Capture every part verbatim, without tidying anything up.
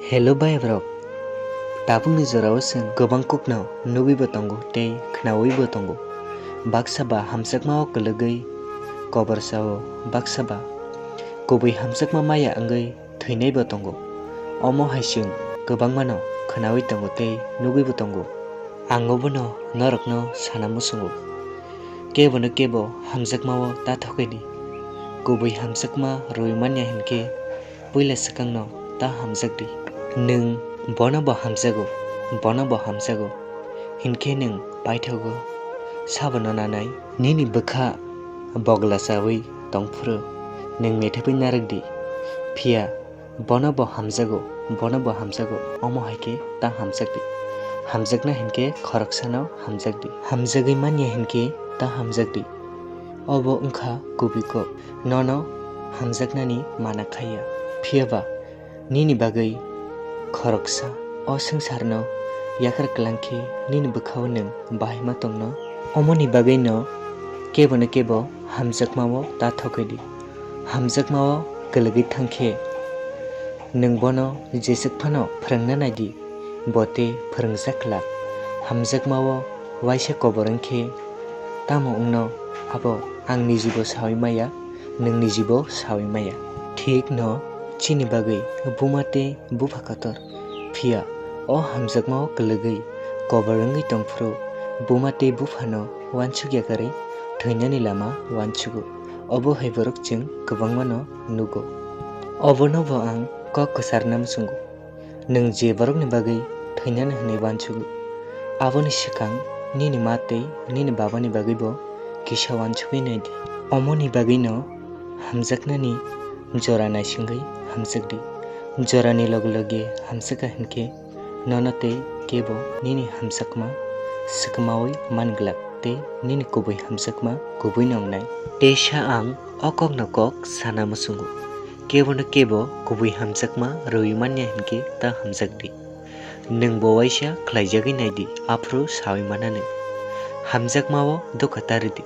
Hello bai borok, tabukni jorao chwng kwbang kokno nugwibo tongo tei khnawibo tongo. Baksa ba hamjakmao kwlwgwi, koborsao baksa ba kubui hamjakma maya wngwi thwinaibo tongo. Omo hai chwng kwbangmano khnawi tongo tei nugwibo tongo. Ang obono norokno sana muchungo. Kebono kebo hamjakmao ta thokgwi di. Kubui hamjakma rwui manya hinkhe puila swkangno ta hamjakdi. Nwng bono bo hamjago, bono bo hamjago, hinkhe nwng paithogo. Sabono nanai nini bwkha bogla chaui tongphuru nwng methebwi narwkdi. Phiya bono bo hamjago, bono bo hamjago, omo hai khe ta hamjakdi. Hamjakna hinkhe khoroksano hamjakdi. Hamjagwi manya hinkhe ta hamjakdi. Obo wngkha kubui kok, nono hamjaknani mana khaiya. Phiyaba nini bagwi khoroksa o swngcharno yakar kwlangkhe nini bwkhao nwng bahaima tongno. Omoni bagwino kebono kebo hamjakmao ta thokgwi di. Hamjakmao kwlwgwi thangkhe nwng bono jeswk phano phrwngna naidi, bo tei phrwngjak glak. Hamjakmao waisa kobor wngkhe tamo wngno, abo ang nijibo saui maya, nwng nijibo saui maya. Thikno chini bagwi buma tei bupha kotor. Phiya o hamjakmao kwlwgwi kobor wngwi tongphuru buma tei buphano uansuk yakarwi thwinani lama uansugo. Obo hai borok chwng kwbangmano nugo. Obono bo ang kok kwcharna muchungo. Nwng je borokni bagwi thwinani hwnwi uansugo, aboni swkang nini ma tei nini babani bagwibo kisa uansugwi naidi. Omoni bagwino hamjaknani jora naisingwi hamjakdi. Jorani loge loge hamjakha hinkhe nono tei kebo nini hamjakma swkmaui man glak tei nini kubui hamjakma kubuino wngnai. Teisa ang o kokno kok sana muchungo. Kebono kebo kubui hamjakma rwui manya hinkhe ta hamjakdi. Nwng bo waisa khlaijagwi naidi, aphuru saui manani. Hamjakmao dukha ta rwdi.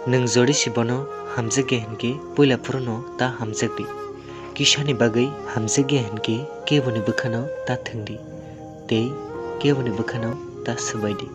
Nwng jodi se bono hamjakya hinkhe puila phuru no ta hamjakdi. Kisani bagwi hamjakya hinkhe keboni bwkhano ta thwngdi tei keboni bwkhano ta swbaidi.